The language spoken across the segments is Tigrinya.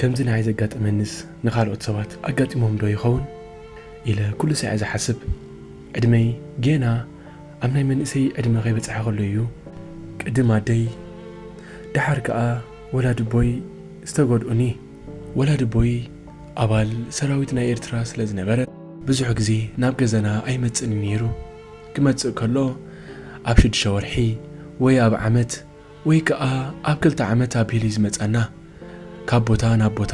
ከምዚ ንዓይ ዘጋጠመንስ ንኻልኦት ሰባት ኣጋጢሞም ዶ ይኸውን? ኢለ ኩሉ ሳዕ እየ ዝሓስብ። ዕድመይ ጌና ኣብ ናይ መንእሰይ ዕድመ ከይበጽሐ ከሎ እዩ ቅድም ኣደይ፣ ደሓር ከኣ ወላዲ ኣቦይ ዝተጎድኡኒ። ወላዲ ኣቦይ ኣባል ሰራዊት ናይ ኤርትራ ስለ ዝነበረ፣ ብዙሕ ግዜ ናብ ገዛና ኣይመጽእን ነይሩ። ክመጽእ ከሎ ኣብ ሽዱሽተ ወርሒ ወይ ኣብ ዓመት ወይ ከኣ ኣብ ክልተ ዓመት ኣቢሉ እዩ ዝመጸና። ካብ ቦታ ናብ ቦታ፣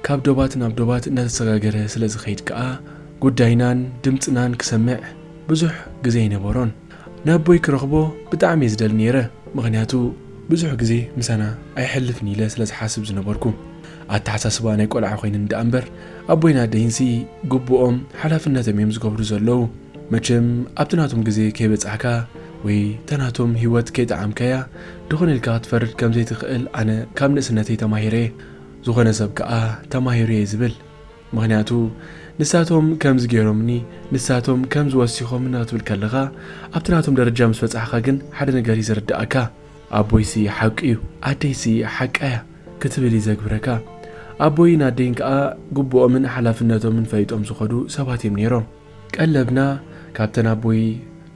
ካብ ዶባት ናብ ዶባት እናተሰጋገረ ስለ ዝኸይድ ከኣ፣ ጉዳይናን ድምጽናን ክሰምዕ ብዙሕ ግዜ ኣይነበሮን። ንኣቦይ ክረኽቦ ብጣዕሚ እየ ዝደሊ ነይረ፣ ምኽንያቱ ብዙሕ ግዜ ምሳና ኣይሐልፍን ኢለ ስለ ዝሓስብ ዝነበርኩ። ኣተሓሳስባ ናይ ቆልዓ ኮይኑኒ ደኣ እምበር፣ ኣቦይን ኣደይንሲ ግቡኦም ሓላፍነቶም እዮም ዝገብሩ ዘለዉ። መቸም ኣብቲ ናቶም ግዜ ከይበጻሕካ ወይ እታ ናቶም ህይወት ከይጠዓምካያ፣ ድኾነ ኢልካ ክትፈርድ ከም ዘይትኽእል ኣነ ካብ ንእስነተይ ተማሂረ እየ። ዝኾነ ሰብ ከኣ ተማሂሩ እየ ዝብል። ምኽንያቱ ንሳቶም ከምዚ ገይሮምኒ፣ ንሳቶም ከምዚ ወሲኾምኒ ክትብል ከለኻ፣ ኣብቲ ናቶም ደረጃ ምስ በጻሕካ ግን ሓደ ነገር እዩ ዝርድኣካ። ኣቦይሲ ሓቂ እዩ፣ ኣደይሲ ሓቃ እያ ክትብል እዩ ዘግብረካ። ኣቦይን ኣደይን ከኣ ግቡኦምን ሓላፍነቶምን ፈሊጦም ዝኸዱ ሰባት እዮም ነይሮም። ቀለብና ካብተን ኣቦይ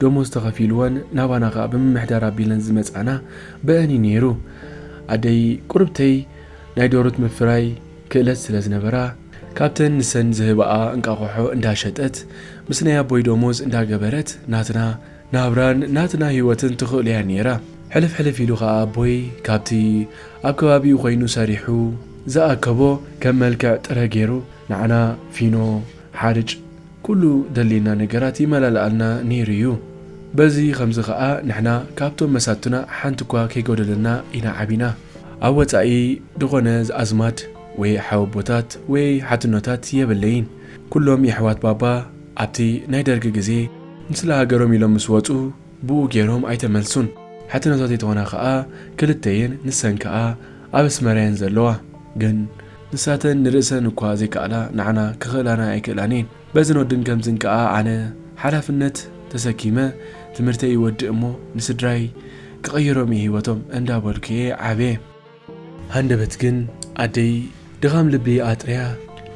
ደሞዝ ተኸፊልወን ናባና ከኣ ብምምሕዳር ኣቢለን ዝመጻና ብአን እዩ ነይሩ። ኣደይ ቁርብተይ ናይ ደሩት ምፍራይ ክእለት ስለ ዝነበራ፣ ካብተን ንሰን ዝህብኣ እንቃቑሖ እንዳሸጠት፣ ምስ ናይ ኣቦይ ደሞዝ እንዳገበረት ናትና ናብራን ናትና ህይወትን ትኽእለያ ነይራ። ሕልፍ ሕልፍ ኢሉ ኸኣ ኣቦይ ካብቲ ኣብ ከባቢኡ ኮይኑ ሰሪሑ ዝኣከቦ ከም መልክዕ ጥረ ገይሩ ንዓና ፊኖ፣ ሓርጭ፣ ኩሉ ደልየና ነገራት ይመላልኣልና ነይሩ እዩ። በዚ ኸምዚ ኸኣ ንሕና ካብቶም መሳቱና ሓንቲ እኳ ከይጎደለና ኢና ዓቢና። ኣብ ወጻኢ ዝኾነ ኣዝማድ ወይ ሓወቦታት ወይ ሓትኖታት የብለይን። ኩሎም የሕዋት ባባ ኣብቲ ናይ ደርጊ ግዜ ንስለ ሃገሮም ኢሎም ምስ ወጹ ብኡ ገይሮም ኣይተመልሱን። ሓትኖታተይ ተኾና ኸኣ ክልተየን ንሰን ከኣ ኣብ ኣስመራ እየን ዘለዋ። ግን ንሳተን ንርእሰን እኳ ዘይከኣላ ንዓና ክኽእላና ኣይክእላን እየን። በዝን ወድን ከምዝን ከኣ ኣነ ሓላፍነት ተሰኪመ ትምህርተይ ይወድእ እሞ ንስድራይ ክቕይሮም እየ ህይወቶም እንዳበልኩ እየ ዓብየ። ሃንደበት ግን ኣደይ ድኻም ልቢ ኣጥርያ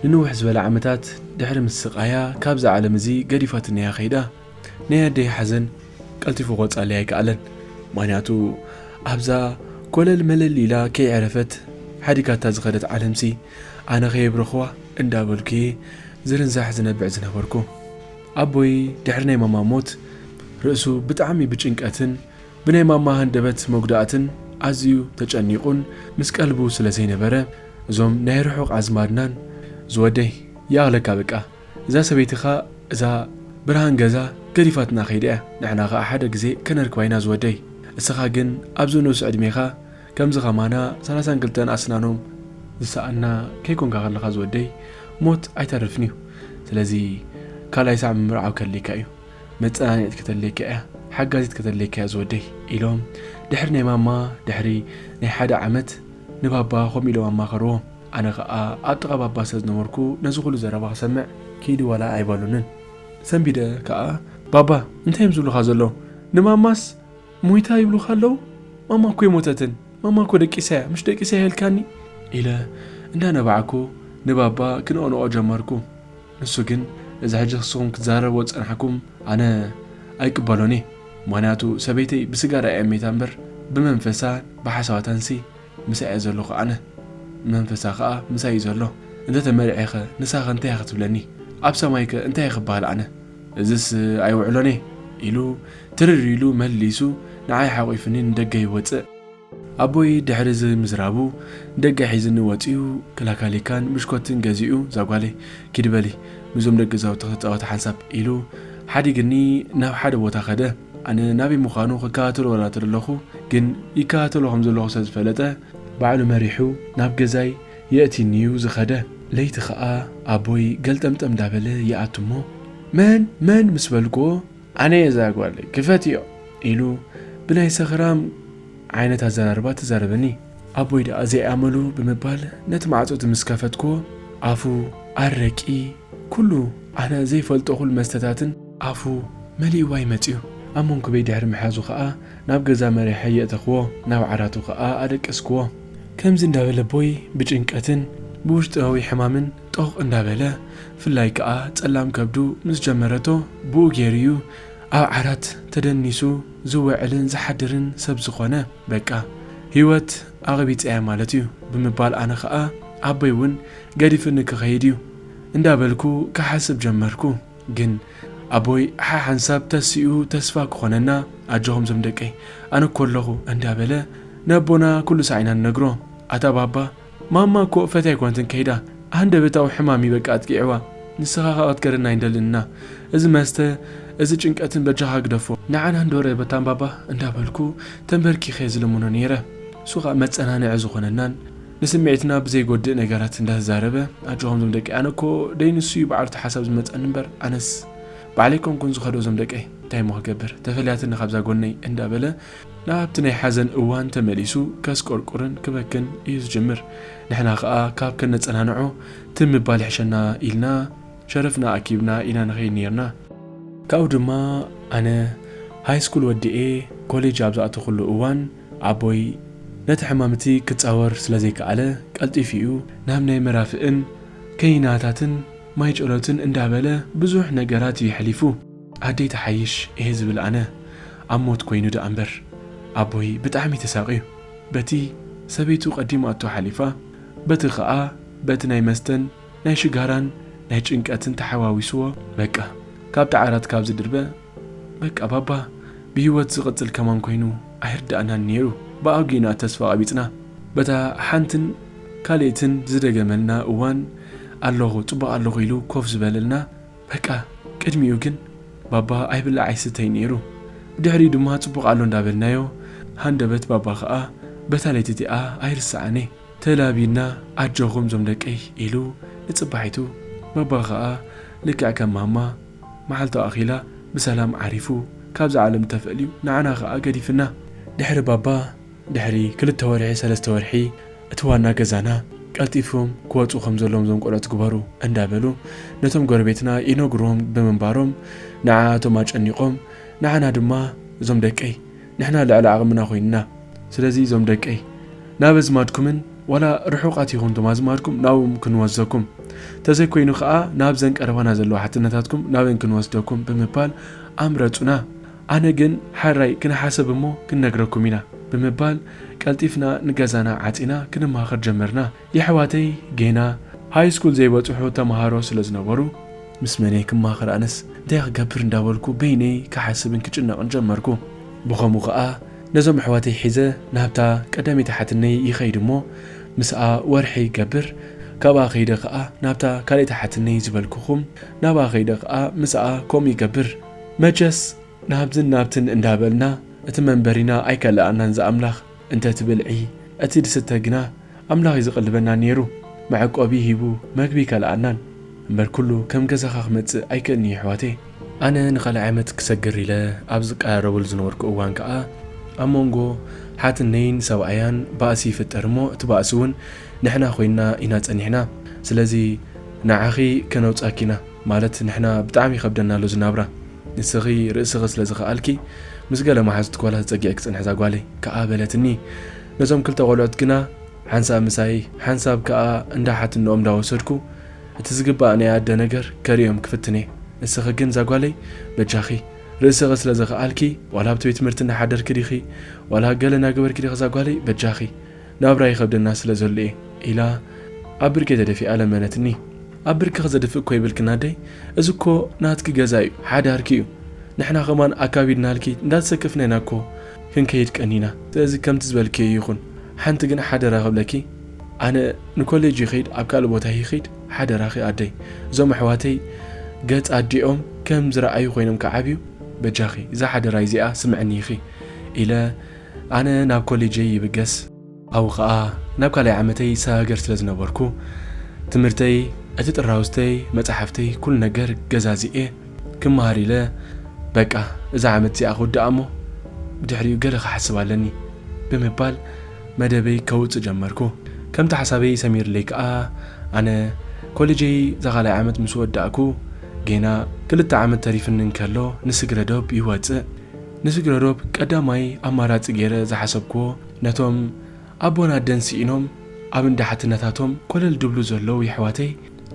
ንንውሕ ዝበለ ዓመታት ድሕሪ ምስቃያ ካብዚ ዓለም እዚ ገዲፋትና እያ ከይዳ። ናይ ኣደይ ሓዘን ቀልጢፉ ክወጻለይ ኣይከኣለን። ምኽንያቱ ኣብዛ ኮለል መለል ኢላ ከይዕረፈት ሓዲጋታ ዝኸደት ዓለምሲ ኣነ ከየብረኽዋ እንዳበልኩ እየ ዝርንዛሕ ዝነብዕ ዝነበርኩ። ኣቦይ ድሕሪ ናይ ማማ ሞት ርእሱ ብጣዕሚ ብጭንቀትን ብናይ ማማ ሃንደበት መጉዳእትን ኣዝዩ ተጨኒቑን ምስ ቀልቡ ስለ ዘይነበረ፣ እዞም ናይ ርሑቕ ኣዝማድናን፣ ዝወደይ፣ ይኣኽለካ በቃ፣ እዛ ሰበይትኻ እዛ ብርሃን ገዛ ገዲፋትና ከይዳ እያ፣ ንሕና ኸኣ ሓደ ግዜ ከነርክባ ኢና ዝወደይ፣ እስኻ ግን ኣብዚ ንኡስ ዕድሜኻ ከምዚ ኸማና ሰላሳን ክልተን ኣስናኖም ዝሰኣና ከይኮንካ ከለኻ ዝወደይ፣ ሞት ኣይተርፍን እዩ። ስለዚ ካልኣይ ሳዕ ምምርዓው ከድልየካ እዩ። መጸናኒዒት ከተድልየካ እያ፣ ሓጋዚት ከተድልየካ እያ ዝወደይ፣ ኢሎም ድሕሪ ናይ ማማ ድሕሪ ናይ ሓደ ዓመት ንባባ ከምኡ ኢሎም ኣማኸርዎ። ኣነ ኸኣ ኣብ ጥቓ ባባ ስለ ዝነበርኩ ነዚ ኹሉ ዘረባ ክሰምዕ ኪዲ ዋላ ኣይበሉንን። ሰንቢደ ከኣ፣ "ባባ፣ እንታይ እዮም ዝብሉኻ ዘለዉ? ንማማስ ሞይታ ይብሉኻ ኣለዉ? ማማ እኮ ኣይሞተትን። ማማ እኮ ደቂሳ እያ። ምሽ ደቂሳ እያ ኢልካኒ?" ኢለ እንዳነባዕኩ ንባባ ክንኦንኦ ጀመርኩ። ንሱ ግን፣ "እዚ ሕጂ ንስኹም ክትዛረብዎ ዝጸናሕኩም ኣነ ኣይቅበሎን እየ። ምኽንያቱ ሰበይተይ ብስጋ ደኣ እያ ሜታ እምበር ብመንፈሳን ብሓሳባታንሲ ምሳይ እየ ዘለኹ ኣነ። መንፈሳ ኸኣ ምሳይ እዩ ዘሎ። እንተ ተመርዒኸ ንሳኸ እንታይ እያ ክትብለኒ? ኣብ ሰማይከ እንታይ እየ ክበሃል ኣነ? እዝስ ኣይውዕሎን እየ" ኢሉ ትርር ኢሉ መሊሱ ንዓይ ሓቒፉኒ ንደገ ይወጽእ። ኣቦይ ድሕሪ እዚ ምዝራቡ ንደገ ሒዝኒ ወጺኡ ክላካሊካን ብሽኮትን ገዚኡ "እዛ ጓለይ ኪዲ በሊ ምስዞም ደቂ ገዛውቲ ክትጻወቲ ሓንሳብ" ኢሉ ሓዲግኒ ናብ ሓደ ቦታ ከደ። ኣነ ናበይ ምዃኑ ክከታተሎ ዋላ ተደለኹ፣ ግን ይከታተሎ ከም ዘለኹ ስለ ዝፈለጠ ባዕሉ መሪሑ ናብ ገዛይ የእቲኒ እዩ ዝኸደ። ለይቲ ኸኣ ኣቦይ ገልጠምጠም እንዳበለ ይኣቱ እሞ "መን? መን?" ምስ በልክዎ "ኣነ እየ እዛ ጓል፣ ክፈትዮ" ኢሉ ብናይ ሰኽራም ዓይነት ኣዘራርባ ተዛረበኒ። ኣቦይ ደኣ ዘይኣመሉ ብምባል ነቲ ማዕጾ ምስ ከፈትክዎ ኣፉ ኣረቂ፣ ኩሉ ኣነ ዘይፈልጦ ኩሉ መስተታትን ኣፉ መሊእዋ እዩ መጺኡ። ኣብ መንኩበይ ድሕሪ ምሓዙ ኸኣ ናብ ገዛ መሪሐ የእተኽዎ፣ ናብ ዓራቱ ኸኣ ኣደቀስክዎ። ከምዚ እንዳበለ ኣቦይ ብጭንቀትን ብውሽጣዊ ሕማምን ጦቕ እንዳበለ፣ ፍላይ ከኣ ጸላም ከብዱ ምስ ጀመረቶ፣ ብኡ ገይሩ እዩ ኣብ ዓራት ተደኒሱ ዝውዕልን ዝሓድርን ሰብ ዝኾነ። በቃ ህይወት ኣቐቢጸያ ማለት እዩ ብምባል፣ ኣነ ኸኣ ኣቦይ እውን ገዲፍኒ ክኸይድ እዩ እንዳበልኩ ክሓስብ ጀመርኩ። ግን ኣቦይ ሓሓንሳብ ተሲኡ ተስፋ ክኾነና፣ ኣጆኹም ዞም ደቀይ፣ ኣነ እኮ ኣለኹ እንዳበለ ነቦና ኩሉ ሳዕ ኢና ንነግሮ። ኣታ ባባ፣ ማማ እኮ ፈትያ ኣይኮነትን ከይዳ፣ ሃንደበታዊ ሕማም እዩ በቃ ኣጥቂዕዋ። ንስኻ ኸኣ ክትከደና ኣይንደልን ኢና። እዚ መስተ፣ እዚ ጭንቀትን በጃኻ ግደፎ። ንዓና እንዶ ርአ በታን ባባ እንዳበልኩ ተንበርኪኸ ዝልምኖ ነይረ። እሱ ኸኣ መጸናንዒ ዝኾነናን ንስምዒትና ብዘይጎድእ ነገራት እንዳተዛረበ፣ ኣጆኹም ዞም ደቂ፣ ኣነ እኮ ደይንሱ እዩ በዓልቲ ሓሳብ ዝመጸኒ እምበር፣ ኣነስ ባዕለይ ኮንኩን ዝኸዶ ዞም ደቀይ፣ እንታይ እሞ ክገብር፣ ተፈልያትኒ ካብዛ ጎነይ እንዳበለ ናብቲ ናይ ሓዘን እዋን ተመሊሱ ከስቆርቁርን ክበክን እዩ ዝጅምር። ንሕና ኸኣ ካብ ከነጸናንዖ ትም ምባል ይሕሸና ኢልና ሸረፍና ኣኪብና ኢና ንኸይድ ነይርና። ካብኡ ድማ ኣነ ሃይስኩል ወዲኤ ኮሌጅ ኣብ ዝኣተኹሉ እዋን ኣቦይ ነቲ ሕማም እቲ ክጻወር ስለ ዘይከኣለ ቀልጢፉ እዩ ናብ ናይ መራፍእን ከይናታትን ማይ ጨሎትን እንዳበለ ብዙሕ ነገራት እዩ የሕሊፉ። ኣደይ ትሓይሽ እየ ዝብል ኣነ፣ ኣብ ሞት ኮይኑ ደኣ እምበር። ኣቦይ ብጣዕሚ ተሳቕዩ። በቲ ሰበይቱ ቀዲማቶ ሓሊፋ፣ በቲ ኸኣ በቲ ናይ መስተን ናይ ሽጋራን ናይ ጭንቀትን ተሓዋዊስዎ፣ በቃ ካብቲ ዓራት ካብ ዝድርበ፣ በቃ ባባ ብህይወት ዝቕጽል ከማን ኮይኑ ኣይርድኣናን ነይሩ። ብኣውጊና ተስፋ ቀቢጽና። በታ ሓንትን ካልእትን ዝደገመልና እዋን፣ ኣለኹ፣ ጽቡቕ ኣለኹ ኢሉ ኮፍ ዝበለልና። በቃ ቅድሚኡ ግን ባባ ኣይብላዕ ኣይስተይ ነይሩ። ብድሕሪኡ ድማ ጽቡቕ ኣሎ እንዳበልናዮ፣ ሃንደበት ባባ ኸኣ በታ ለይቲ እቲኣ ኣይርስዓን እየ። ተላቢና፣ ኣጆኹም ዞም ደቀይ ኢሉ ንጽባሒቱ፣ ባባ ኸኣ ልክዕ ከም ማማ መዓልቱ ኣኺላ ብሰላም ዓሪፉ ካብዛ ዓለም ተፈልዩ ንዓና ኸኣ ገዲፍና። ድሕሪ ባባ፣ ድሕሪ ክልተ ወርሒ፣ ሰለስተ ወርሒ፣ እቲ ዋና ገዛና ቀልጢፎም ክወጹ ከም ዘለዎም ዞም ቆልዑት ግበሩ እንዳበሉ ነቶም ጎረቤትና ይነግርዎም ብምንባሮም፣ ንዓኣቶም ኣጨኒቖም፣ ንዓና ድማ፣ እዞም ደቀይ፣ ንሕና ልዕሊ ዓቕምና ኮይንና። ስለዚ እዞም ደቀይ፣ ናብ ኣዝማድኩምን ዋላ ርሑቓት ይኹን እቶም ኣዝማድኩም ናብኦም ክንወስደኩም፣ ተዘይኮይኑ ከኣ ናብዘን ቀረባና ዘለዋ ሓትነታትኩም ናበን ክንወስደኩም ብምባል ኣምረጹና። ኣነ ግን ሓራይ ክንሓሰብ እሞ ክንነግረኩም ኢና ብምባል ቀልጢፍና ንገዛና ዓጺና ክንማኸር ጀመርና። የሕዋተይ ጌና ሃይስኩል ዘይበጽሑ ተማሃሮ ስለ ዝነበሩ፣ ምስ መነይ ክማኸር ኣነስ እንታይ ክገብር እንዳበልኩ በይነይ ክሓስብን ክጭነቕን ጀመርኩ። ብኸምኡ ኸኣ ነዞም ኣሕዋተይ ሒዘ ናብታ ቀዳመይቲ ሓትነይ ይኸይድ እሞ ምስኣ ወርሒ ይገብር። ካብኣ ከይደ ኸኣ ናብታ ካልኣይቲ ሓትነይ ዝበልኩኹም ናብኣ ከይደ ኸኣ ምስኣ ከምኡ ይገብር። መቸስ ናብዝን ናብትን እንዳበልና እቲ መንበሪና ኣይከልኣናን ዝኣምላኽ። እንተ እቲ ብልዒ እቲ ድስተ ግና ኣምላኽ እዩ ዝቕልበና ነይሩ። መዕቆቢ ሂቡ መግቢ ኣይከልኣናን። እምበር ኩሉ ከም ገዛኻ ክመጽእ ኣይክእልን እዩ ኣሕዋተይ። ኣነ ንኻልኣይ ዓመት ክሰግር ኢለ ኣብ ዝቀራረበሉ ዝነበርኩ እዋን ከኣ ኣብ መንጎ ሓትነይን ሰብኣያን ባእሲ ይፍጠር እሞ እቲ ባእሲ እውን ንሕና ኮይንና ኢና ጸኒሕና። ስለዚ ንዓኺ ከነውጻኪ ኢና ማለት ንሕና ብጣዕሚ ይኸብደና ኣሎ ዝናብራ። ንስኺ ርእስኺ ስለ ዝኸኣልኪ ምስ ገለ መሓዙትኪ ዋላ ተጸጊዕኪ ጽንሒ እዛ ጓለይ ከኣ በለትኒ። ነዞም ክልተ ቆልዑት ግና ሓንሳብ ምሳይ ሓንሳብ ከኣ እንዳ ሓትንኦም እንዳወሰድኩ እቲ ዝግባእ ናይ ኣደ ነገር ከርእዮም ክፍትን እየ። ንስኺ ግን እዛ ጓለይ በጃኺ ርእስኺ ስለ ዝኸኣልኪ ዋላ ኣብቲ ቤት ትምህርቲ እናሓደርኪ ዲኺ ዋላ ገለ እናገበርኪ ዲኺ እዛ ጓለይ በጃኺ ናብራ ይኸብደና ስለ ዘሎ እየ ኢላ ኣብ ብርከይ ተደፊኣ ለመነትኒ። ኣብ ብርክኺ ዘድፍእ እኮ ይብልክን ኣደይ፣ እዚ እኮ ናትኪ ገዛ እዩ፣ ሓዳርኪ እዩ። ንሕና ከማን ኣካቢድናልኪ እንዳተሰከፍና ኢና እኮ ክንከይድ ቀኒና። ስለዚ ከምቲ ዝበልክዮ ይኹን። ሓንቲ ግን ሓደራ ክብለኪ፣ ኣነ ንኮሌጅ ይኸይድ ኣብ ካልእ ቦታ ይኸይድ፣ ሓደራኺ ኣደይ፣ እዞም ኣሕዋተይ ገጽ ኣዲኦም ከም ዝረኣዩ ኮይኖም ክዓብዩ በጃኺ እዛ ሓደራ እዚኣ ስምዕኒ ኢኺ ኢለ ኣነ ናብ ኮሌጀይ ይብገስ። ኣብኡ ኸኣ ናብ ካልኣይ ዓመተይ ሰጋገር ስለ ዝነበርኩ፣ ትምህርተይ፣ እቲ ጥራውዝተይ፣ መጻሕፍተይ፣ ኩሉ ነገር ገዛዚኤ ክመሃር ኢለ፣ በቃ እዛ ዓመት እዚኣ ክውድኣ እሞ ብድሕሪኡ ገለ ክሓስብ ኣለኒ ብምባል መደበይ ከውጽእ ጀመርኩ። ከምቲ ሓሳበይ ሰሚርለይ ከኣ ኣነ ኮሌጀይ እዛ ካልኣይ ዓመት ምስ ወዳእኩ፣ ጌና ክልተ ዓመት ተሪፍኒ እንከሎ ንስግረ ዶብ ይወጽእ። ንስግረ ዶብ ቀዳማይ ኣማራጺ ገይረ ዝሓሰብክዎ ነቶም ኣቦን ኣደን ስኢኖም ኣብ እንዳ ሓትነታቶም ኮለል ድብሉ ዘለዉ የሕዋተይ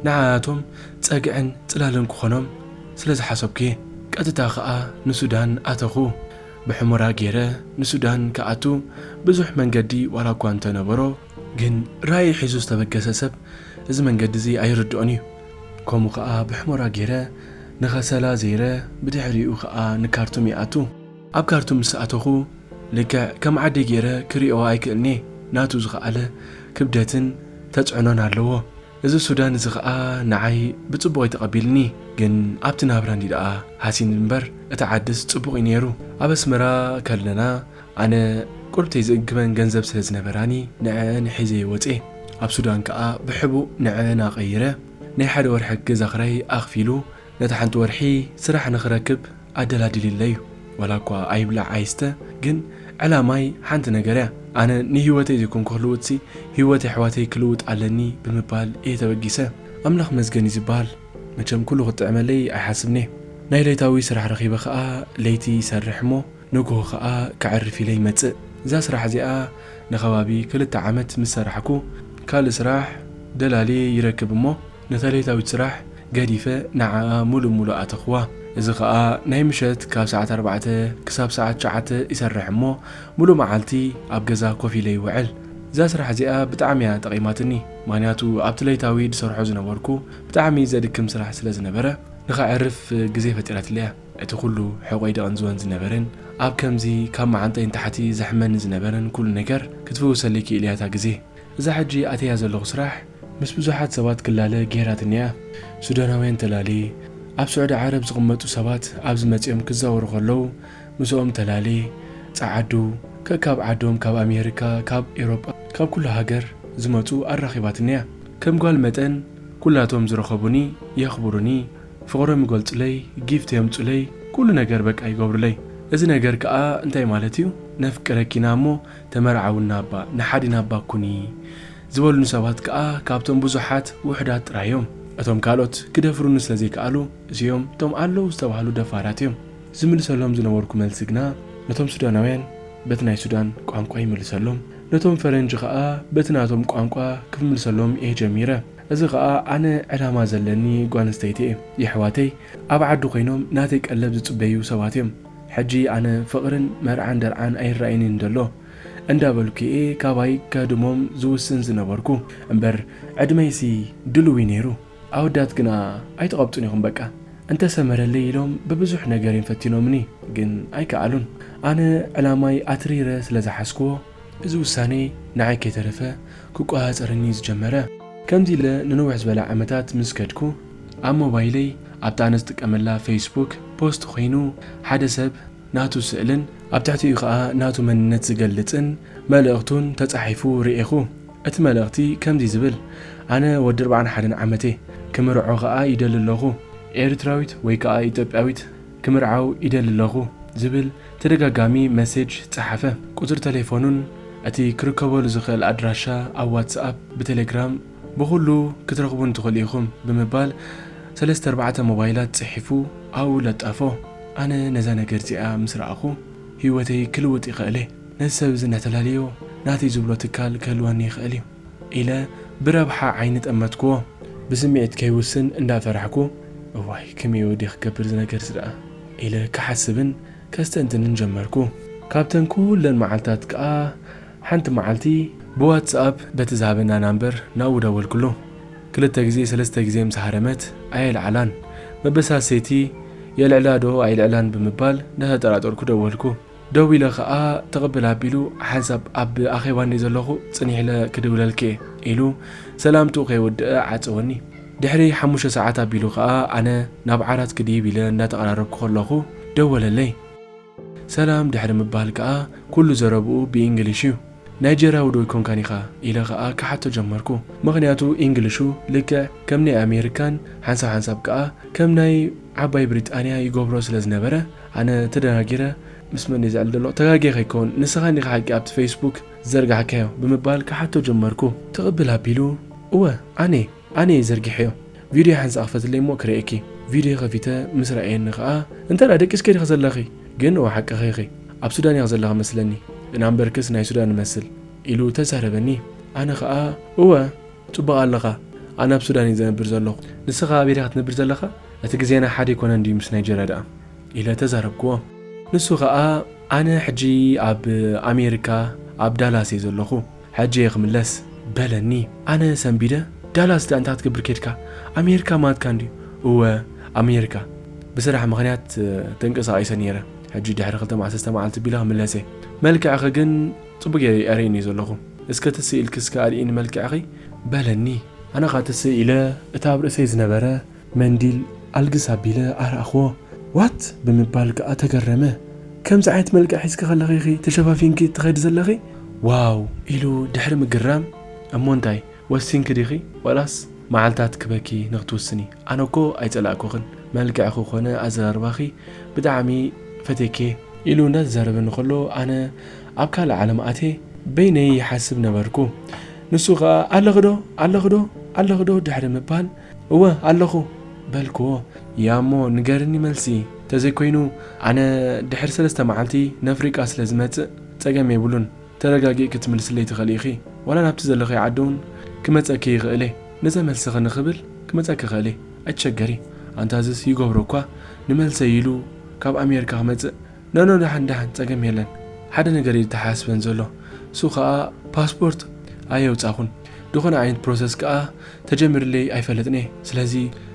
ንዓኣቶም ጸግዕን ጽላልን ክኾኖም ስለ ዝሓሰብኩ እየ። ቀጥታ ኸኣ ንሱዳን ኣተኹ። ብሕሞራ ገይረ ንሱዳን ክኣቱ ብዙሕ መንገዲ ዋላ እኳ እንተነበሮ፣ ግን ራእይ ሒዙ ዝተበገሰ ሰብ እዚ መንገዲ እዚ ኣይርድኦን እዩ። ከምኡ ኸኣ ብሕሞራ ገይረ ንኸሰላ ዘይረ ብድሕሪኡ ኸኣ ንካርቱም ይኣቱ። ኣብ ካርቱም ምስ ኣተኹ ልክዕ ከም ዓደይ ገይረ ክሪኦ ኣይክእልን'የ። ናቱ ዝኸኣለ ክብደትን ተጽዕኖን ኣለዎ። እዚ ሱዳን እዚ ኸኣ ንዓይ ብጽቡቕ እዩ ተቐቢልኒ፣ ግን ኣብቲ ናብራኒ ደኣ ሃሲን እምበር እቲ ዓድስ ጽቡቕ እዩ ነይሩ። ኣብ ኣስመራ ከለና ኣነ ቁርብተይ ዝእግበን ገንዘብ ስለ ዝነበራኒ ንዐአን ሒዘ ወጼ። ኣብ ሱዳን ከኣ ብሕቡእ ንዐአን ኣቐይረ ናይ ሓደ ወርሒ ገዛ ክራይ ኣኽፊሉ ነታ ሓንቲ ወርሒ ስራሕ ንኽረክብ ኣደላዲልለይ እዩ። ዋላ እኳ ኣይብላዕ ኣይስተ፣ ግን ዕላማይ ሓንቲ ነገር እያ። ኣነ ንህይወተይ ዘይኮንኩ ክልውጥሲ፣ ህይወት ኣሕዋተይ ክልውጥ ኣለኒ ብምባል እየ ተበጊሰ። ኣምላኽ መስገን እዩ ዝበሃል። መቸም ኩሉ ክጥዕመለይ ኣይሓስብን እየ። ናይ ለይታዊ ስራሕ ረኺበ ኸኣ ለይቲ ይሰርሕ እሞ፣ ንግሆ ኸኣ ከዕርፍ ኢለ ይመጽእ። እዛ ስራሕ እዚኣ ንኸባቢ ክልተ ዓመት ምስ ሰራሕኩ፣ ካልእ ስራሕ ደላልየ ይረክብ እሞ፣ ነታ ለይታዊት ስራሕ ገዲፈ ንዓኣ ሙሉእ ሙሉእ ኣተኽዋ። እዚ ኸኣ ናይ ምሸት ካብ ሰዓት ኣርባዕተ ክሳብ ሰዓት ትሽዓተ ይሰርሕ እሞ፣ ሙሉእ መዓልቲ ኣብ ገዛ ኮፍ ኢለ ይውዕል። እዛ ስራሕ እዚኣ ብጣዕሚ እያ ጠቒማትኒ። ምኽንያቱ ኣብቲ ለይታዊ ዝሰርሖ ዝነበርኩ ብጣዕሚ ዘድክም ስራሕ ስለ ዝነበረ፣ ንኸዕርፍ ግዜ ፈጢራትለይ እያ። እቲ ኩሉ ሕቖይ ደቐንዝወን ዝነበረን፣ ኣብ ከምዚ ካብ መዓንጠይ ንታሕቲ ዘሕመኒ ዝነበረን ኩሉ ነገር ክትፍውሰለይ ክኢላ እያ እታ ግዜ። እዛ ሕጂ ኣትያ ዘለኹ ስራሕ ምስ ብዙሓት ሰባት ክላለ ገይራትኒ እያ። ሱዳናውያን ተላልየ፣ ኣብ ስዑዲ ዓረብ ዝቕመጡ ሰባት ኣብዚ መጺኦም ክዛወሩ ከለዉ ምስኦም ተላልየ፣ ጸዓዱ፣ ከካብ ዓዶም፣ ካብ ኣሜሪካ፣ ካብ ኤውሮጳ፣ ካብ ኩሉ ሃገር ዝመጹ ኣራኺባትኒ እያ። ከም ጓል መጠን ኩላቶም ዝረኸቡኒ የኽብሩኒ፣ ፍቕሮም ይገልጹለይ፣ ጊፍት የምጹለይ፣ ኩሉ ነገር በቃ ይገብሩለይ። እዚ ነገር ከኣ እንታይ ማለት እዩ? ነፍቅረኪና እሞ ተመርዓውና እባ፣ ንሓዲና እባ ኩኒ ዝበሉኒ ሰባት ከኣ ካብቶም ብዙሓት ውሑዳት ጥራይ እዮም። እቶም ካልኦት ክደፍሩኒ ስለ ዘይከኣሉ፣ እዚኦም እቶም ኣለዉ ዝተባህሉ ደፋራት እዮም። ዝምልሰሎም ዝነበርኩ መልሲ ግና ነቶም ሱዳናውያን በቲ ናይ ሱዳን ቋንቋ ይምልሰሎም፣ ነቶም ፈረንጂ ከኣ በቲ ናቶም ቋንቋ ክምልሰሎም እየ ጀሚረ። እዚ ኸኣ ኣነ ዕላማ ዘለኒ ጓል ኣንስተይቲ እየ። የሕዋተይ ኣብ ዓዲ ኮይኖም ናተይ ቀለብ ዝጽበዩ ሰባት እዮም። ሕጂ ኣነ ፍቕርን መርዓን ደርዓን ኣይረኣየንን ደሎ እንዳበልኩ እየ ካባይ ከህድሞም ዝውስን ዝነበርኩ። እምበር ዕድመይሲ ድልው እዩ ነይሩ። ኣወዳት ግና ኣይተቐብጡን ኢኹም በቃ። እንተሰመረለይ ኢሎም ብብዙሕ ነገር እዮም ፈቲኖምኒ፣ ግን ኣይከኣሉን። ኣነ ዕላማይ ኣትሪረ ስለ ዝሓዝክዎ፣ እዚ ውሳኔ ንዓይ ከይተረፈ ክቆጻጸረኒ ዝጀመረ። ከምዚ ኢለ ንንውሕ ዝበለ ዓመታት ምስ ከድኩ፣ ኣብ ሞባይለይ ኣብታ ኣነ ዝጥቀመላ ፌስቡክ ፖስት ኮይኑ ሓደ ሰብ ናቱ ስእልን ኣብ ትሕቲኡ ኸኣ ናቱ መንነት ዝገልጽን መልእኽቱን ተጻሒፉ ርኤኹ። እቲ መልእኽቲ ከምዚ ዝብል፣ ኣነ ወዲ ኣርብዓን ሓደን ዓመት እየ፣ ክምርዖ ኸኣ ይደሊ ኣለኹ። ኤርትራዊት ወይ ከኣ ኢትዮጵያዊት ክምርዓው ይደሊ ኣለኹ ዝብል ተደጋጋሚ መሴጅ ጸሓፈ። ቁጽሪ ተሌፎኑን እቲ ክርከበሉ ዝኽእል ኣድራሻ ኣብ ዋትስኣፕ፣ ብቴሌግራም፣ ብኹሉ ክትረኽቡን ትኽእሉ ኢኹም ብምባል ሰለስተ ኣርባዕተ ሞባይላት ጽሒፉ ኣብኡ ለጠፎ። ኣነ ነዛ ነገር እዚኣ ምስ ረኣኹ ህይወተይ ክልውጥ ይኽእል እየ። ነዚ ሰብ እዚ እናተላለዮ ናተይ ዝብሎ ትካል ክህልወኒ ይኽእል እዩ ኢለ ብረብሓ ዓይኒ ጠመትክዎ። ብስምዒት ከይውስን እንዳፈራሕኩ፣ እዋይ ከመይ ወዲ ክገብር እዚ ነገር እዚ ደኣ ኢለ ክሓስብን ከስተንትንን ጀመርኩ። ካብተን ኩለን መዓልታት ከኣ ሓንቲ መዓልቲ ብዋትስኣፕ በቲ ዝሃበና ናምበር ናብኡ ደወልኩሉ። ክልተ ግዜ ሰለስተ ግዜ ምስ ሃረመት ኣየልዓላን። መበሳሰይቲ የልዕላ ዶ ኣይልዕላን ብምባል እንዳተጠራጠርኩ ደወልኩ። ደዊለ ኸኣ ትቕብል ኣቢሉ፣ ሓንሳብ ኣብ ኣኼባ እንድየ ዘለኹ ጽኒሕ ኢለ ክድውለልኪ እየ ኢሉ ሰላምትኡ ከይወድአ ዓጸወኒ። ድሕሪ ሓሙሽተ ሰዓት ኣቢሉ ኸኣ ኣነ ናብ ዓራት ክድይብ ኢለ እንዳተቐራረብኩ ከለኹ ደወለለይ። ሰላም ድሕሪ ምባል ከኣ ኩሉ ዘረብኡ ብኢንግሊሽ እዩ። ናይጀርያዊ ዶ ኣይኮንካን ኢኻ ኢለ ኸኣ ክሓቶ ጀመርኩ። ምኽንያቱ ኢንግሊሹ ልክዕ ከም ናይ ኣሜሪካን ሓንሳብ ሓንሳብ ከኣ ከም ናይ ዓባይ ብሪጣንያ ይገብሮ ስለ ዝነበረ ኣነ ተደናጊረ ምስ መን እየ ዝዕል ዘሎ ተጋግየ ከይከውን ንስኻ እንዲኻ ሓቂ ኣብቲ ፌስቡክ ዝዘርጋሕካዮ ብምባል ክሓቶ ጀመርኩ። ትቕብል ኣቢሉ እወ ኣነ ኣነ እየ ዘርጊሐዮ። ቪድዮ ሓንሳእ ክፈትለይ እሞ ክርእየኪ። ቪድዮ ከፊተ ምስ ረኣየኒ ኸኣ እንተ ደኣ ደቂስኪ ዲኺ ዘለኺ? ግን እወ ሓቅኺ ኢኺ። ኣብ ሱዳን ኢኺ ዘለኺ መስለኒ። ናምበርክስ ናይ ሱዳን ይመስል ኢሉ ተዛረበኒ። ኣነ ኸኣ፣ እወ፣ ጽቡቕ ኣለኻ። ኣነ ኣብ ሱዳን እየ ዘነብር ዘለኹ። ንስኻ ኣበይ ዲኻ ትነብር ዘለኻ? እቲ ግዜና ሓደ ኣይኮነን ድዩ ምስ ናይጀርያ ደኣ? ኢለ ተዛረብክዎ። ንሱ ኸኣ፣ ኣነ ሕጂ ኣብ ኣሜሪካ ኣብ ዳላስ እየ ዘለኹ። ሕጂ እየ ክምለስ፣ በለኒ። ኣነ ሰንቢደ፣ ዳላስ ደኣ እንታይ ክትገብር ኬድካ? ኣሜሪካ ማለትካ እንድዩ። እወ፣ ኣሜሪካ። ብስራሕ ምኽንያት ተንቀሳቒሰ ነይረ። ሕጂ ድሕሪ ክልተ መዓልቲ፣ ሰለስተ መዓልቲ ቢለ ክምለስ እየ። መልክዕኺ ግን ጽቡቕ ገይረ ኣርእየኒ ዘለኹ። እስከ ትስእ ኢልኪ እስከ ኣርእይኒ መልክዕኺ፣ በለኒ። ኣነ ኸኣ ትስእ ኢለ እታ ኣብ ርእሰይ ዝነበረ መንዲል ኣልግስ ኣቢለ ኣርኣኽዎ። ዋት? ብምባል ከኣ ተገረመ። ከምዚ ዓይነት መልክዕ ሒዝኪ ከለኺ ኢኺ ተሸፋፊንኪ ትኸዲ ዘለኺ? ዋው! ኢሉ ድሕሪ ምግራም፣ እሞ እንታይ ወሲንኪ ዲኺ ዋላስ መዓልታት ክበኪ ንኽትውስኒ? ኣነ እኮ ኣይጸላእኩኽን። መልክዕኺ ኮነ ኣዘራርባኺ ብጣዕሚ ፈትየኪ። ኢሉ እንዳተዛረበኒ ከሎ ኣነ ኣብ ካልእ ዓለም ኣትየ በይነይ ይሓስብ ነበርኩ። ንሱ ኸኣ ኣለኺ ዶ? ኣለኺ ዶ? ኣለኺ ዶ? ድሕሪ ምባል እወ ኣለኹ በልክዎ። ያሞ ንገርኒ መልሲ፣ ተዘይኮይኑ ኣነ ድሕሪ ሰለስተ መዓልቲ ነፍሪቃ ስለ ዝመጽእ ጸገም የብሉን። ተረጋጊእኪ ክትምልስለይ ትኽእሊ ኢኺ። ዋላ ናብቲ ዘለኺ ዓዲ እውን ክመጸኪ ይኽእል እየ። ነዛ መልስኺ ንኽብል ክመጸኪ ይኽእል እየ። ኣይትሸገሪ። ኣንታ እዝስ ይገብሮ እኳ ንመልሰይ ኢሉ ካብ ኣሜሪካ ክመጽእ። ኖኖ፣ ደሓን ደሓን፣ ጸገም የለን። ሓደ ነገር እዩ ዝተሓሳስበን ዘሎ። እሱ ኸኣ ፓስፖርት ኣየውጻኹን። ዝኾነ ዓይነት ፕሮሰስ ከኣ ተጀሚርለይ ኣይፈልጥን እየ። ስለዚ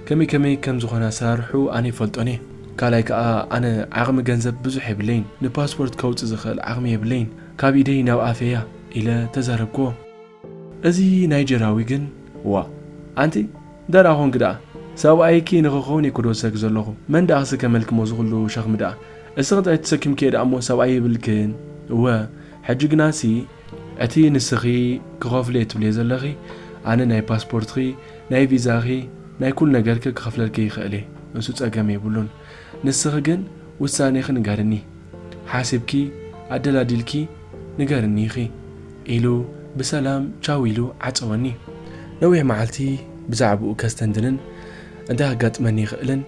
ከመይ ከመይ ከም ዝኾነ ኣሰራርሑ ኣነ ይፈልጦን እየ። ካልኣይ ከኣ ኣነ ዓቕሚ ገንዘብ ብዙሕ የብለይን። ንፓስፖርት ከውጽእ ዝኽእል ዓቕሚ የብለይን። ካብ ኢደይ ናብ ኣፈያ ኢለ ተዛረብክዎ። እዚ ናይጀራዊ ግን፣ ዋ፣ ኣንቲ እንታይ ደኣ ኾንኪ ደኣ? ሰብኣይኪ ንኽኸውን እየ ክወስደኪ ዘለኹ። መን ደኣ ክስከመልኪ እሞ እዚ ኩሉ ሸኽሚ ደኣ? እስኺ ጥራይ ተሰኪምክዮ ደኣ እሞ ሰብኣይ የብልክን። እወ፣ ሕጂ ግናሲ እቲ ንስኺ ክኸፍሎ እየ ትብልዮ ዘለኺ፣ ኣነ ናይ ፓስፖርትኺ፣ ናይ ቪዛኺ፣ ናይ ኩሉ ነገርኪ ክኸፍለልኪ ይኽእል እየ። ንሱ ጸገም የብሉን። ንስኺ ግን ውሳኔኺ ንገርኒ። ሓሲብኪ ኣደላዲልኪ ንገርኒ ኢኺ፣ ኢሉ ብሰላም ቻው ኢሉ ዓጸወኒ። ነዊሕ መዓልቲ ብዛዕባኡ ከስተንትንን እንታይ ከጋጥመኒ ይኽእልን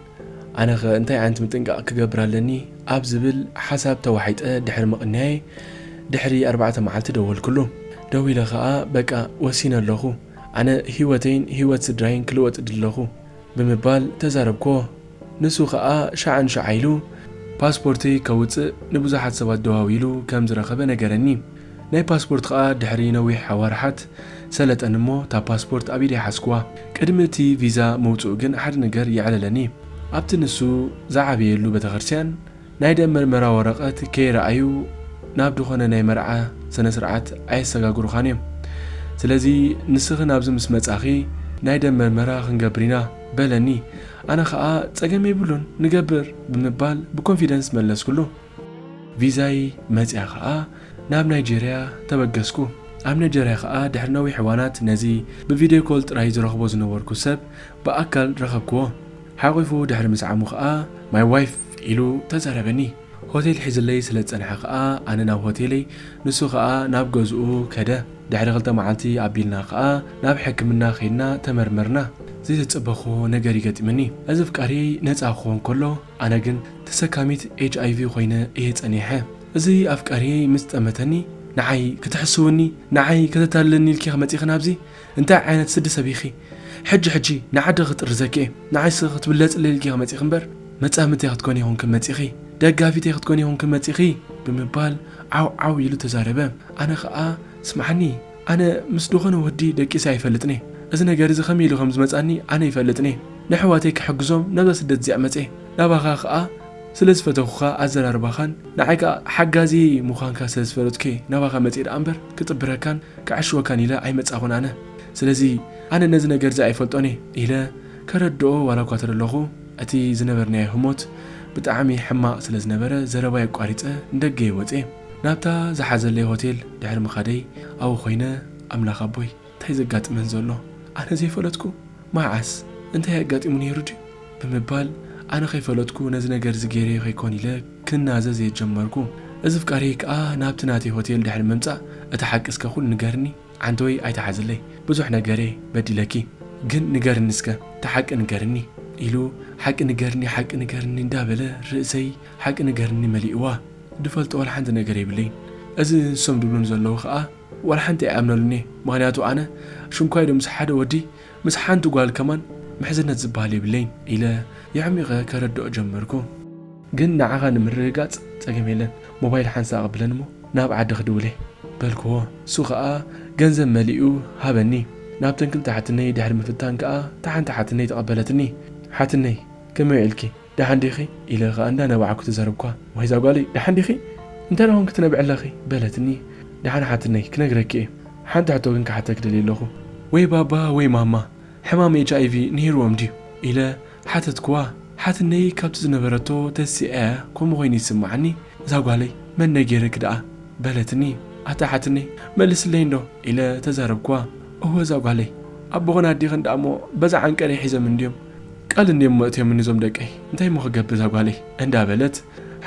ኣነኸ እንታይ ዓይነት ምጥንቃቕ ክገብር ኣለኒ ኣብ ዝብል ሓሳብ ተዋሒጠ ድሕሪ ምቕናየይ፣ ድሕሪ ኣርባዕተ መዓልቲ ደወልኩሉ። ደዊለ ኸኣ፣ በቃ ወሲነ ኣለኹ፣ ኣነ ህይወተይን ህይወት ስድራይን ክልወጥ ድለኹ ብምባል ተዛረብክዎ። ንሱ ኸኣ ሻዕ ንሻዕ ኢሉ ፓስፖርተይ ከውጽእ ንብዙሓት ሰባት ደዋዊሉ ከም ዝረኸበ ነገረኒ። ናይ ፓስፖርት ኸኣ ድሕሪ ነዊሕ ኣዋርሓት ሰለጠኒ እሞ እታ ፓስፖርት ኣብ ኢደይ ሓዝክዋ። ቅድሚ እቲ ቪዛ ምውጽኡ ግን ሓደ ነገር የዕለለኒ። ኣብቲ ንሱ ዝዓበየሉ ቤተክርስትያን ናይ ደም መርመራ ወረቐት ከይረኣዩ ናብ ዝኾነ ናይ መርዓ ስነ ስርዓት ኣየሰጋግሩኻን እዮም። ስለዚ ንስኺ ናብዚ ምስ መጻኺ ናይ ደም መርመራ ክንገብር ኢና በለኒ። ኣነ ኸኣ ጸገም የብሉን ንገብር ብምባል ብኮንፊደንስ መለስኩሉ። ቪዛይ መጽያ ኸኣ ናብ ናይጀርያ ተበገስኩ። ኣብ ናይጀርያ ኸኣ ድሕሪ ነዊሕ እዋናት ነዚ ብቪድዮ ኮል ጥራይ ዝረኽቦ ዝነበርኩ ሰብ ብኣካል ረኸብክዎ። ሓቒፉ ድሕሪ ምስዓሙ ኸኣ ማይ ዋይፍ ኢሉ ተዛረበኒ። ሆቴል ሒዝለይ ስለ ዝጸንሐ ኸኣ ኣነ ናብ ሆቴለይ፣ ንሱ ኸኣ ናብ ገዝኡ ከደ። ድሕሪ ክልተ መዓልቲ ኣቢልና ኸኣ ናብ ሕክምና ኸይድና ተመርመርና። ዘይተጸበኽዎ ነገር እዩ ገጢሙኒ። እዚ ኣፍቃሪየይ ነጻ ክኾን ከሎ ኣነ ግን ተሰካሚት ኤች ኣይ ቪ ኮይነ እየ ጸኒሐ። እዚ ኣፍቃሪየይ ምስ ጠመተኒ ንዓይ ክትሕስውኒ፣ ንዓይ ከተታልለኒ ኢልኪ ኸ መጺኺ ናብዚ? እንታይ ዓይነት ስዲ ሰብ ኢኺ? ሕጂ ሕጂ ንዓዲ ክጥርዘኪ እየ። ንዓይ ስኺ ክትብለጽለይ ኢልኪ ኸ መጺኺ እምበር መጻምድተይ ክትኮኒ ይኹንኪ መጺኺ፣ ደጋፊተይ ክትኮኒ ይኹንኪ መጺኺ ብምባል ዓው ዓው ኢሉ ተዛረበ። ኣነ ኸኣ ስምዓኒ፣ ኣነ ምስ ዝኾነ ወዲ ደቂሰ ኣይፈልጥን እየ። እዚ ነገር እዚ ከመይ ኢሉ ከም ዝመጻኒ ኣነ ኣይፈልጥን እየ። ንኣሕዋተይ ክሕግዞም ናብዛ ስደት እዚኣ መጽየ። ናባኻ ኸኣ ስለ ዝፈተኹኻ ኣዘራርባኻን ንዓይ ከኣ ሓጋዚ ምዃንካ ስለ ዝፈለጥኩ እየ ናባኻ መጽየ ደኣ እምበር ክጥብረካን ክዕሽወካን ኢለ ኣይመጻኹን ኣነ። ስለዚ ኣነ ነዚ ነገር እዚ ኣይፈልጦን እየ ኢለ ከረድኦ ዋላ እኳ ተደለኹ፣ እቲ ዝነበርናዮ ህሞት ብጣዕሚ ሕማቕ ስለ ዝነበረ ዘረባይ ኣቋሪጸ ንደገ እየ ወጽየ። ናብታ ዝሓዘለይ ሆቴል ድሕሪ ምኻደይ ኣብኡ ኮይነ ኣምላኽ ኣቦይ እንታይ ዘጋጥመን ዘሎ? ኣነ ዘይፈለጥኩ? መዓስ? እንታይ ኣጋጢሙ ነይሩ ድዩ? ብምባል ኣነ ከይፈለጥኩ ነዚ ነገር እዚ ገይረዮ ከይኮን ኢለ ክናዘዝ እየ ጀመርኩ። እዚ ኣፍቃሪየይ ከኣ ናብቲ ናተይ ሆቴል ድሕሪ ምምጻእ እቲ ሓቂ እስከ ኩሉ ንገርኒ፣ ዓንተወይ ኣይትሓዝለይ፣ ብዙሕ ነገር እየ በዲለኪ፣ ግን ንገርኒ እስከ፣ እቲ ሓቂ ንገርኒ ኢሉ ሓቂ ንገርኒ፣ ሓቂ ንገርኒ እንዳበለ ርእሰይ ሓቂ ንገርኒ መሊእዋ። ዝፈልጦ ዋላ ሓንቲ ነገር የብለይን። እዚ ንሶም ዝብሉኒ ዘለዉ ከኣ ዋላ ሓንቲ ኣይኣምነሉን እየ። ምኽንያቱ ኣነ ሽንኳይ ዶ ምስ ሓደ ወዲ፣ ምስ ሓንቲ ጓል ከማን ምሕዝነት ዝበሃል የብለይን ኢለ የዕሚቐ ከረድኦ ጀመርኩ። ግን ንዓኻ ንምርግጋጽ ጸገም የለን፣ ሞባይል ሓንሳእ ኣቐብለኒ እሞ ናብ ዓዲ ክድውል እየ በልክዎ። እሱ ኸኣ ገንዘብ መሊኡ ሃበኒ። ናብተን ክልተ ሓትነይ ድሕሪ ምፍታን ከኣ እታ ሓንቲ ሓትነይ ተቐበለትኒ። ሓትነይ፣ ከመይ ውዒልኪ? ደሓን ዲኺ? ኢለ ኸኣ እንዳነባዕኩ ተዛረብኳ። ዋይ እዛ ጓለይ፣ ደሓን ዲኺ? እንታይ ደኣ ኾንኪ ትነብዒ ኣለኺ? በለትኒ። ደሓን ሓትነይ፣ ክነግረኪ እየ። ሓንቲ ሕቶ ግን ክሓተኪ ደልየ ኣለኹ። ወይ ባባ ወይ ማማ ሕማም ኤች ኣይ ቪ ነይርዎም ድዩ? ኢለ ሓተትክዋ። ሓትነይ ካብቲ ዝነበረቶ ተሲኣ እያ ከምኡ ኾይኑ ይስምዓኒ። እዛ ጓለይ መን ነጊርኪ ደኣ? በለትኒ። ኣታ ሓትነይ፣ መልስለይ እንዶ? ኢለ ተዛረብክዋ። እወ እዛ ጓለይ፣ ኣቦኽን ኣዴኽን ደኣ እሞ በዛ ዓንቀረይ ሒዞም እንድዮም። ቃል እንድዮም መእትዮምኒ እዞም ደቀይ፣ እንታይ እሞ ክገብር እዛ ጓለይ? እንዳበለት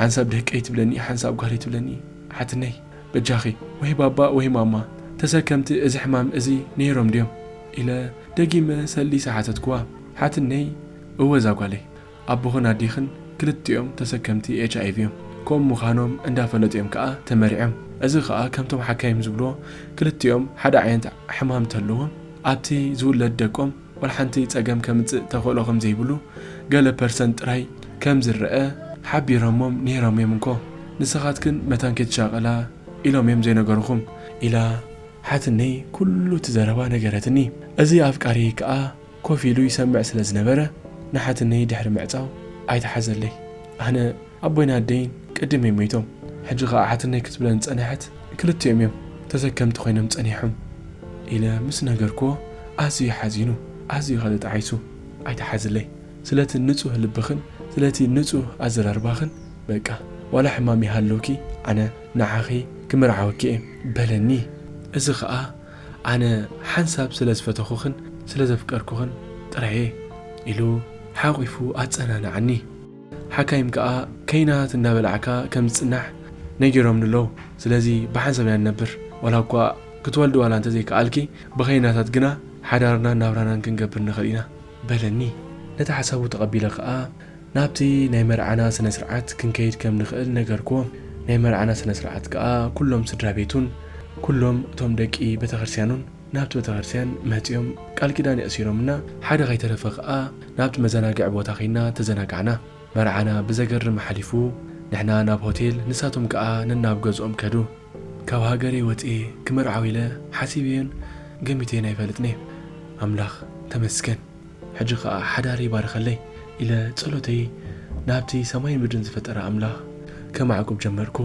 ሓንሳብ ደቀይ ትብለኒ፣ ሓንሳብ ጓለይ ትብለኒ። ሓትነይ፣ በጃኺ ወይ ባባ ወይ ማማ ተሰከምቲ እዚ ሕማም እዚ ነይሮም ድዮም? ኢለ ደጊመ ሰሊሰ ሓተትክዋ። ሓትነይ፣ እወ እዛ ጓለይ፣ ኣቦኽን ኣዴኽን ክልቲኦም ተሰከምቲ ኤች ኣይ ቪ እዮም። ከምኡ ምዃኖም እንዳፈለጡ እዮም ከኣ ተመሪዖም። እዚ ከኣ ከምቶም ሓካይም ዝብልዎ ክልቲኦም ሓደ ዓይነት ሕማም እንተለዎም ኣብቲ ዝውለድ ደቆም ዋላ ሓንቲ ጸገም ከምጽእ ተኽእሎ ከም ዘይብሉ ገለ ፐርሰንት ጥራይ ከም ዝረአ ሓቢሮሞም ነይሮም እዮም እንኮ። ንስኻትክን መታን ከይትሻቐላ ኢሎም እዮም ዘይነገሩኹም ኢላ ሓትነይ ኩሉ እቲ ዘረባ ነገረትኒ። እዚ ኣፍቃሪየይ ከኣ ኮፍ ኢሉ ይሰምዕ ስለ ዝነበረ ንሓትነይ ድሕሪ ምዕጻው ኣይተሓዘለይ። ኣነ ኣቦይን ኣደይን ቅድም እዮም ሞይቶም። ሕጂ ኸኣ ሓትነይ ክትብለን ዝጸንሐት ክልቲኦም እዮም ተሰከምቲ ኮይኖም ጸኒሖም ኢለ ምስ ነገርክዎ ኣዝዩ ሓዚኑ፣ ኣዝዩ ኸኣ ተጣዒሱ። ኣይተሓዝለይ። ስለቲ ንጹህ ልብኽን ስለቲ ንጹህ ኣዘራርባኽን በቃ ዋላ ሕማም ይሃልውኪ ኣነ ንዓኺ ክምርዓወኪ እየ በለኒ። እዚ ኸኣ ኣነ ሓንሳብ ስለ ዝፈተኹኽን ስለ ዘፍቀርኩኽን ጥራይ እየ ኢሉ ሓቒፉ ኣጸናንዓኒ። ሓካይም ከኣ ከይናት እንዳበላዕካ ከም ዝጽናሕ ነጊሮምኒ ኣለዉ። ስለዚ ብሓንሳብ ኢና ንነብር። ዋላ እኳ ክትወልዲ ዋላ እንተዘይከኣልኪ፣ ብኸይናታት ግና ሓዳርናን ናብራናን ክንገብር ንኽእል ኢና በለኒ። ነቲ ሓሳቡ ተቐቢለ ከኣ ናብቲ ናይ መርዓና ስነ ስርዓት ክንከይድ ከም ንኽእል ነገርክዎ። ናይ መርዓና ስነ ስርዓት ከኣ ኩሎም ስድራ ቤቱን ኩሎም እቶም ደቂ ቤተክርስትያኑን ናብቲ ቤተክርስትያን መጺኦም ቃል ኪዳን የእሲሮምና። ሓደ ከይተረፈ ከኣ ናብቲ መዘናግዒ ቦታ ኸይድና ተዘናጋዕና። መርዓና ብዘገርም ሓሊፉ፣ ንሕና ናብ ሆቴል፣ ንሳቶም ከኣ ነናብ ገዝኦም ከዱ። ካብ ሃገረይ ወጽኤ ክምርዓው ኢለ ሓሲበዮን ገሚተዮን ኣይፈልጥን እየ። ኣምላኽ ተመስገን። ሕጂ ኸኣ ሓዳረይ ባርኸለይ ኢለ ጸሎተይ ናብቲ ሰማይን ምድርን ዝፈጠረ ኣምላኽ ከማዕቁብ ጀመርኩ።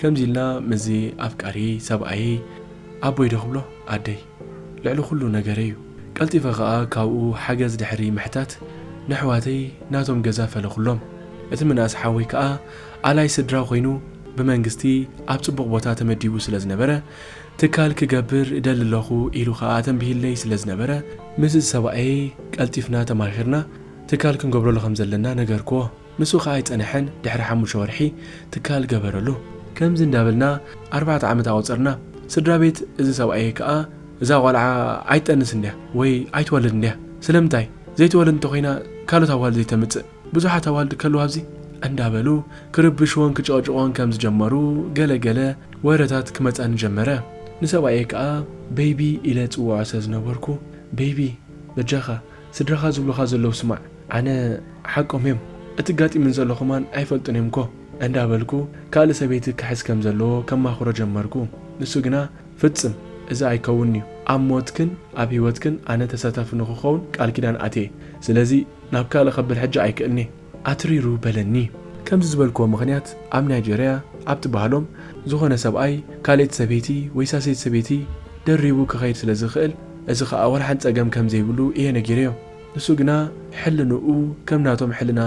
ከምዚ ኢልና ምስዚ ኣፍቃሪ ሰብኣየይ ኣቦይ ዶ ክብሎ ኣደይ ልዕሊ ኩሉ ነገረይ እዩ። ቀልጢፈ ኸኣ ካብኡ ሓገዝ ድሕሪ ምሕታት ንኣሕዋተይ ናቶም ገዛ ፈለኹሎም። እቲ ምንኣስ ሓወይ ከኣ ኣላይ ስድራ ኮይኑ ብመንግስቲ ኣብ ጽቡቕ ቦታ ተመዲቡ ስለ ዝነበረ ትካል ክገብር እደሊ ኣለኹ ኢሉ ኸኣ ተንቢህለይ ስለ ዝነበረ ምስዚ ሰብኣየይ ቀልጢፍና ተማኺርና ትካል ክንገብረሉ ከም ዘለና ነገርክዎ። ንሱ ኸኣ ኣይጸንሐን፣ ድሕሪ ሓሙሽተ ወርሒ ትካል ገበረሉ። ከምዚ እንዳበልና ኣርባዕተ ዓመት ኣቑጸርና። ስድራ ቤት እዚ ሰብኣየይ ከኣ እዛ ቖልዓ ኣይትጠንስ እንድያ ወይ ኣይትወልድ እንድያ፣ ስለምንታይ ዘይትወልድ እንተኾይና ካልኦት ኣዋልድ ዘይተምጽእ? ብዙሓት ኣዋልድ ከለዋ ኣብዚ እንዳበሉ ክርብሽዎን ክጨቕጭቖን ከም ዝጀመሩ ገለ ገለ ወረታት ክመጻኒ ጀመረ። ንሰብኣየይ ከኣ ቤቢ ኢለ ጽውዖ ስለ ዝነበርኩ፣ ቤቢ በጃኻ ስድራኻ ዝብሉኻ ዘለዉ ስማዕ፣ ኣነ ሓቆም እዮም፣ እቲ ጋጢምን ዘሎ ከማን ኣይፈልጡን እዮም እኮ እንዳበልኩ ካልእ ሰበይቲ ክሕዝ ከም ዘለዎ ከማኽሮ ጀመርኩ። ንሱ ግና ፍጽም እዚ ኣይከውንን እዩ፣ ኣብ ሞትክን ኣብ ህይወትክን ኣነ ተሳታፊ ንኽኸውን ቃል ኪዳን ኣትየ፣ ስለዚ ናብ ካልእ ከብል ሕጂ ኣይክእልኒ ኣትሪሩ በለኒ። ከምዚ ዝበልክዎ ምኽንያት ኣብ ናይጀርያ ኣብቲ ባህሎም ዝኾነ ሰብኣይ ካልኣይቲ ሰበይቲ ወይ ሳልሰይቲ ሰበይቲ ደሪቡ ክኸይድ ስለ ዝኽእል እዚ ኸኣ ዋላ ሓንቲ ጸገም ከም ዘይብሉ እየ ነጊረዮ። ንሱ ግና ሕልንኡ ከም ናቶም ሕልና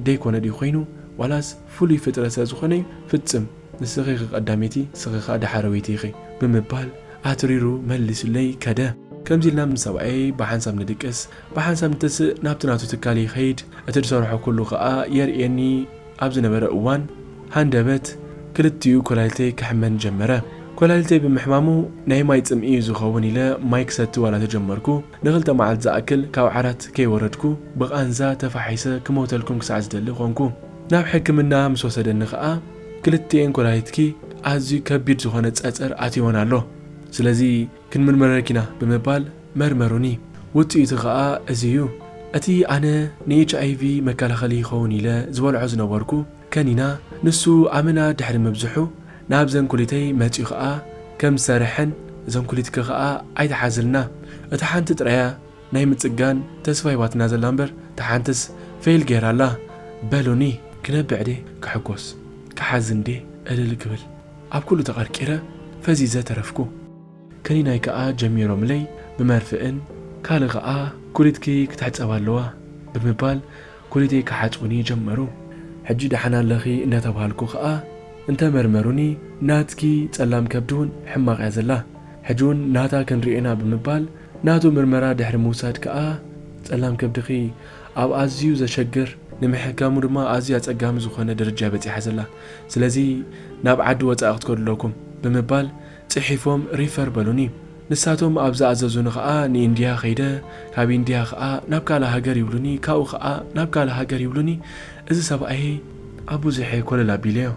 ደይኮነ ድዩ ኮይኑ ዋላስ ፍሉይ ፍጥረት ስለ ዝኾነ እዩ ፍጽም ንስኺ ኢኺ ቀዳመይቲ ንስኺ ኸኣ ዳሕረወይቲ ኢኺ ብምባል ኣትሪሩ መሊሱለይ ከደ። ከምዚ ኢልና ምስ ሰብኣየይ ብሓንሳብ ንድቅስ ብሓንሳብ ንተስእ ናብቲ ናቱ ትካል ይኸይድ እቲ ዝሰርሖ ኩሉ ኸኣ የርእየኒ ኣብ ዝነበረ እዋን ሃንደበት ክልቲኡ ኮላሊተይ ክሕመን ጀመረ። ኮላሊተይ ብምሕማሙ ናይ ማይ ጽምኢ እዩ ዝኸውን ኢለ ማይ ክሰቲ ዋላ ተጀመርኩ ንኽልተ መዓልቲ ዝኣክል ካብ ዓራት ከይወረድኩ ብቓንዛ ተፋሒሰ ክመውተልኩም ክሳዕ ዝደሊ ኾንኩ። ናብ ሕክምና ምስ ወሰደኒ ኸኣ ክልቲኤን ኮላሊትኪ ኣዝዩ ከቢድ ዝኾነ ጸጸር ኣትይወን ኣሎ። ስለዚ ክንምርመረኪና ብምባል መርመሩኒ። ውጽኢቱ ኸኣ እዚ እዩ። እቲ ኣነ ን ኤች ኣይ ቪ መከላኸሊ ይኸውን ኢለ ዝበልዖ ዝነበርኩ ከኒና፣ ንሱ ኣመና ድሕሪ ምብዝሑ ናብ ዘንኩሊተይ መጺኡ ኸኣ ከም ዝሰርሐን፣ ዘንኩሊትኪ ኸኣ ኣይትሓዝልና፣ እታ ሓንቲ ጥራያ ናይ ምጽጋን ተስፋ ሂባትና ዘላ እምበር፣ እታ ሓንትስ ፌል ገይራ ኣላ በሉኒ። ክነብዕ ድየ ክሕጎስ፣ ክሓዝን ድየ እልል ክብል፣ ኣብ ኩሉ ተቐርቂረ ፈዚዘ ተረፍኩ። ከኒናይ ከኣ ጀሚሮምለይ ብመርፍእን ካልእ ከኣ ኩሊትኪ ክትሕጸብ ኣለዋ ብምባል ኩሊተይ ክሓጽቡኒ ጀመሩ። ሕጂ ደሓን ኣለኺ እንዳተባሃልኩ ከኣ እንተመርመሩኒ፣ ናትኪ ጸላም ከብዲ እውን ሕማቕ እያ ዘላ፣ ሕጂ እውን ናታ ክንርእየና ብምባል ናቱ ምርመራ ድሕሪ ምውሳድ ከኣ ጸላም ከብድኺ ኣብ ኣዝዩ ዘሸግር፣ ንምሕካሙ ድማ ኣዝዩ ኣጸጋሚ ዝኾነ ደረጃ በጺሓ ዘላ። ስለዚ ናብ ዓዲ ወጻኢ ክትከዱ ኣለኩም ብምባል ጽሒፎም ሪፈር በሉኒ። ንሳቶም ኣብ ዝኣዘዙኒ ኸኣ ንኢንድያ ኸይደ፣ ካብ ኢንድያ ኸኣ ናብ ካልእ ሃገር ይብሉኒ፣ ካብኡ ኸኣ ናብ ካልእ ሃገር ይብሉኒ። እዚ ሰብኣይ ኣብ ብዙሕ ኮለል ኣቢለዮ።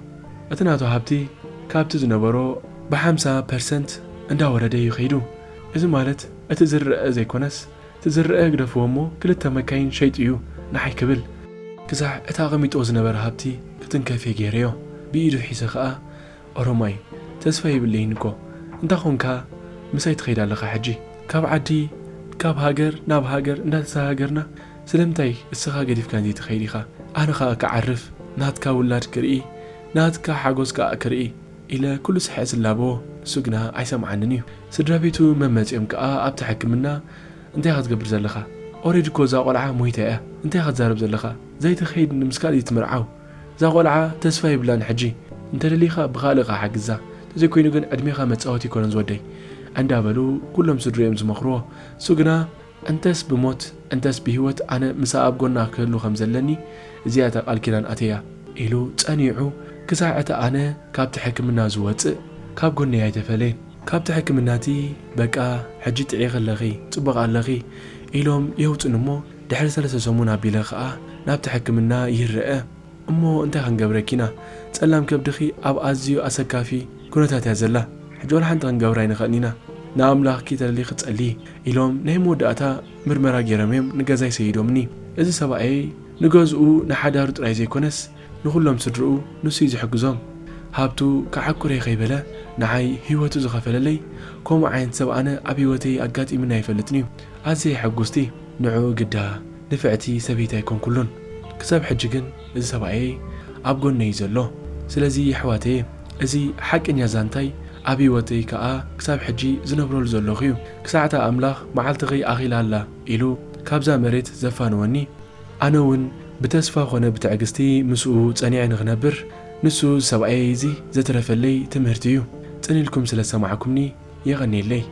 እቲ ናቱ ሃብቲ ካብቲ ዝነበሮ ብሓምሳ ፐርሰንት እንዳወረደ እዩ ኸይዱ። እዚ ማለት እቲ ዝረአ ዘይኮነስ፣ እቲ ዝረአ ግደፍዎ እሞ ክልተ መካይን ሸይጡ እዩ ንዓይ ክብል። ክሳዕ እቲ ኣቐሚጥዎ ዝነበረ ሃብቲ ክትንከፍ እየ ገይረዮ። ብኢዱ ሒዘ ኸኣ ኦሮማይ፣ ተስፋ የብለይን እኮ። እንታይ ኾንካ ምሳይ ትኸይድ ኣለኻ ሕጂ? ካብ ዓዲ፣ ካብ ሃገር ናብ ሃገር እንዳተሰጋገርና ስለምንታይ እስኻ ገዲፍካኒ ዘይትኸይድ ኢኻ? ኣነ ኸኣ ክዓርፍ፣ ናትካ ውላድ ክርኢ፣ ናትካ ሓጎስ ከኣ ክርኢ ኢለ ኩሉ ስሕዐ ዝላበዎ፣ ንሱ ግና ኣይሰምዓንን እዩ። ስድራ ቤቱ መመጺኦም ከኣ ኣብቲ ሕክምና እንታይ ኢኻ ትገብር ዘለኻ? ኦሬዲ እኮ እዛ ቆልዓ ሞይታ እያ። እንታይ ኢኻ ትዛረብ ዘለኻ? ዘይትኸይድ ምስ ካልእ ትምርዓው። እዛ ቆልዓ ተስፋ የብላን ሕጂ። እንተደሊኻ ብኻልእ ኸዓ ሓግዛ። እንተዘይኮይኑ ግን ዕድሜኻ መጻወቲ ኣይኮነን ዝወደይ። እንዳበሉ ኩሎም ስድርኦም ዝመኽርዎ። እሱ ግና እንተስ ብሞት እንተስ ብህይወት ኣነ ምሳኣ ኣብ ጎና ክህሉ ከም ዘለኒ እዚኣ እታ ቃል ኪዳን ኣተያ ኢሉ ጸኒዑ ክሳዕ እቲ ኣነ ካብቲ ሕክምና ዝወጽእ ካብ ጎነይ ኣይተፈለየን። ካብቲ ሕክምናቲ በቃ ሕጂ ጥዒኺ ኣለኺ፣ ጽቡቕ ኣለኺ ኢሎም የውጽን እሞ ድሕሪ ሰለስተ ሰሙን ኣቢለ ኸኣ ናብቲ ሕክምና ይረአ። እሞ እንታይ ክንገብረኪ ኢና? ጸላም ከብድኺ ኣብ ኣዝዩ ኣሰካፊ ኩነታት እያ ዘላ። ሕጂ ወላ ሓንቲ ክንገብር ኣይንኽእልን ኢና። ንኣምላኽኪ ተደሊኺ ጸልዪ ኢሎም ናይ መወዳእታ ምርመራ ገይሮም እዮም ንገዛይ ሰይዶምኒ። እዚ ሰብኣየይ ንገዝኡ ንሓዳሩ ጥራይ ዘይኮነስ ንኹሎም ስድርኡ ንሱ እዩ ዝሕግዞም። ሃብቱ ክዓቁር እየ ከይበለ ንዓይ ህይወቱ ዝኸፈለለይ ከምኡ ዓይነት ሰብ ኣነ ኣብ ህይወተይ ኣጋጢሙኒ ኣይፈልጥን እዩ። ኣዝየ ሕጉስቲ ንዕኡ ግዳ ንፍዕቲ ሰበይቲ ኣይኮንኩሉን። ክሳብ ሕጂ ግን እዚ ሰብኣየይ ኣብ ጎነይ እዩ ዘሎ። ስለዚ የሕዋተየ፣ እዚ ሓቀኛ ዛንታይ ኣብ ህይወተይ ከኣ ክሳብ ሕጂ ዝነብረሉ ዘለኹ እዩ። ክሳዕታ ኣምላኽ መዓልትኺ ኣኺላ ኣላ ኢሉ ካብዛ መሬት ዘፋንወኒ፣ ኣነ እውን ብተስፋ ኾነ ብትዕግስቲ ምስኡ ጸኒዐ ንኽነብር፣ ንሱ ሰብኣየይ እዚ ዘትረፈለይ ትምህርቲ እዩ። ጽን ኢልኩም ስለ ዝሰማዕኩምኒ የቐንየለይ።